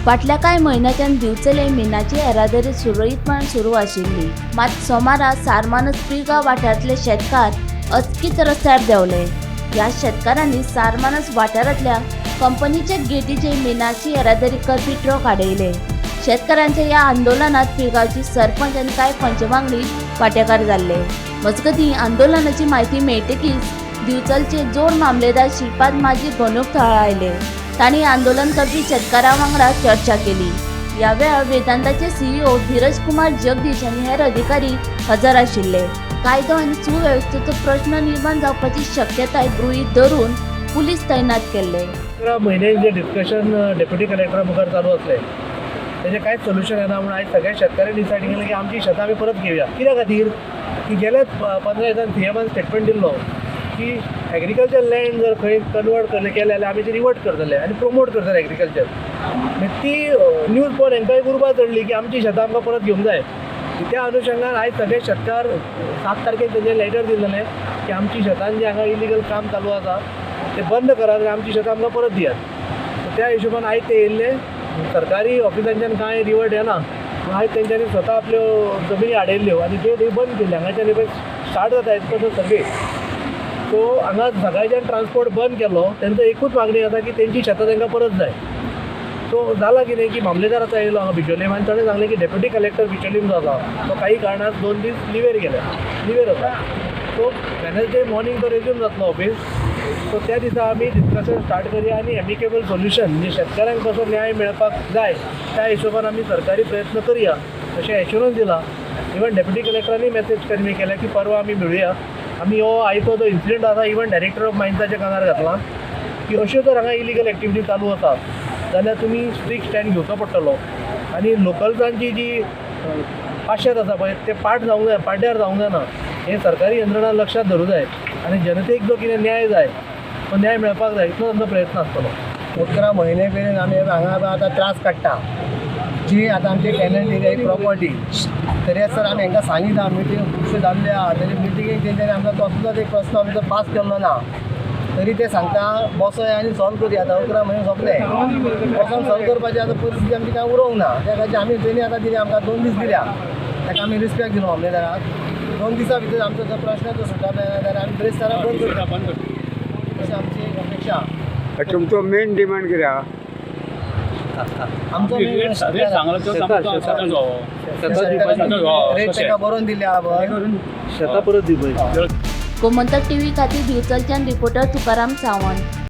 फाटल्या कांय म्हयन्याच्यान दिवचले मिनाची येरादारी सुरळीतपणान सुरू आशिल्ली. मात सोमारा सारमानस पिळगांव वाठारांतले शेतकार अचकीत रस्त्यार देंवले. ह्या शेतकारांनी सारमानस वाठारांतल्या कंपनीच्या गेटीचेर मिनाची येरादारी करपी ट्रक आडयले. शेतकारांच्या ह्या आंदोलनात पिळगांवची सरपंच आनी कांय पंच वांगडी वांटेकार जाल्ले. मजगतीं, आंदोलनाची म्हायती मेळटकीच दिवचलचे जोड मामलेदार श्रीपाद माजी घडणूक थळार आयले. तांणी आंदोलन करपी शेतकारां वांगडा चर्चा केली. ह्या वेळार वेदांताचे सीईओ धीरज कुमार जगदीश आनी हेर अधिकारी हजर आशिल्ले. कायदो आनी सुवेवस्थेचो प्रश्न निर्माण जावपाची शक्यताय गृहीत धरून पुलीस तैनात केल्ले. 11 म्हयने जे डिस्कशन डेप्युटी कलेक्टरा मुखार चालू आसलें, तेजें कांयच सोल्युशन येना म्हणून आयज सगळ्या शेतकाऱ्यांनी डिसायड केलें की आमची शेतां आमी परत घेवया. कित्या खातीर की गेल्या 15 दिसान सीएमान स्टेटमेंट दिल्लो की एग्रीकल्चर लँड जर खंय कन्वर्ट केलें जाल्यार आमी ते रिवर्ट करतले आनी प्रमोट करतले एग्रीकल्चर. मागीर ती न्यूज पळोवन हेंकां एक उर्बा चडली की आमची शेतां आमकां परत घेवंक जाय. त्या अनुशंगान आयज सगळे शेतकार 7 तारखेक तेंचे लेटर दिल्लें की आमची शेतान जें हांगा इलिगल काम चालू आसा तें बंद करात आनी आमची शेतां आमकां परत दियात. सो त्या हिशोबान आयज ते येयल्ले. सरकारी ऑफिसांच्यान कांय रिवर्ट येना पूण आयज तेंच्यांनी स्वता आपल्यो जमिनी आडयल्ल्यो आनी गेट बंद केल्ले. हांगाच्यान पळय स्टार्ट जाता एज पर सर्वे. सो हांगा सकाळच्यान ट्रान्सपोर्ट बंद केलो. तेंचो एकूच मागणी आसा की तेंची शेतां तांकां परत जाय. सो जाला कितें की मामलेदार आतां येयलो हांगा बिचोलीम आनी ताणें सांगलें की डेप्युटी कलेक्टर बिचोलीम जो आसा तो काही कारणान 2 दीस लिवेर गेल्या, लिवेर आसा. सो वेनसडे मॉर्निंग तो रेज्यूम जातलो ऑफीस. सो त्या दिसा आमी डिस्कशन स्टार्ट करया आनी एमिकेबल सोल्युशन, म्हणजे शेतकाऱ्यांक कसो न्याय मेळपाक जाय त्या हिशोबान आमी सरकारी प्रयत्न करया अशें एश्युरन्स दिला. इवन डेप्युटी कलेक्टरांनी मॅसेज कन्वे केल्या की परवा आमी मेळुया. आमी हो आयचो जो इन्सिडंट आसा इवन डायरेक्टर ऑफ मायन्साच्या कानार घातला की अश्यो जर हांगा इलिगल एक्टिविटी चालू आसा जाल्यार तुमी स्ट्रिक्ट स्टँड घेवचो पडटलो आनी लोकल्सांची जी पाशेत आसा पळय ते पाट जावंक जाय, पाड्यार जावंक जायना, हें सरकारी यंत्रणा लक्षात धरूं जाय आनी जनतेक जो कितें न्याय जाय तो न्याय मेळपाक जाय, इतलो आमचो प्रयत्न आसतलो. 11 म्हयने मेरेन आमी हांगा आतां त्रास काडटा. जी आतां आमची टेनंट एरिया प्रॉपर्टी, तरी आसतना आमी हांकां सांगिता. मिटींग खुबश्यो जाल्ल्यो आहा, तरी मिटिंगेक तेंच्यांनी आमकां कसलोच एक प्रस्न आमचो पास केल्लो ना. तरी ते सांगता बसोया आनी सॉल्व करया. आतां 11 म्हयने सोंपले, बसोन सॉल्व करपाची आतां परिस्थिती आमची कांय उरोंक ना. त्या खातीर आमी तेणी आतां दिली आमकां 2 दीस दिल्या, ताका आमी रिस्पेक्ट दिलो मामलेदाराक. 2 दिसां भितर आमचो जो प्रश्न जो सुट्टा मेळना जाल्यार आमी बिरेस्तारा बंद करता, बंद करता अशी आमची अपेक्षा. तुमचो मेन डिमांड कितें आहा? आमचो main रेट ताका बरोवन दिल्ले आहा पळय. शेतां परत दिवपाची. गोमंतक टीव्ही खातीर दिवचलच्यान रिपोर्टर तुकाराम सावंत.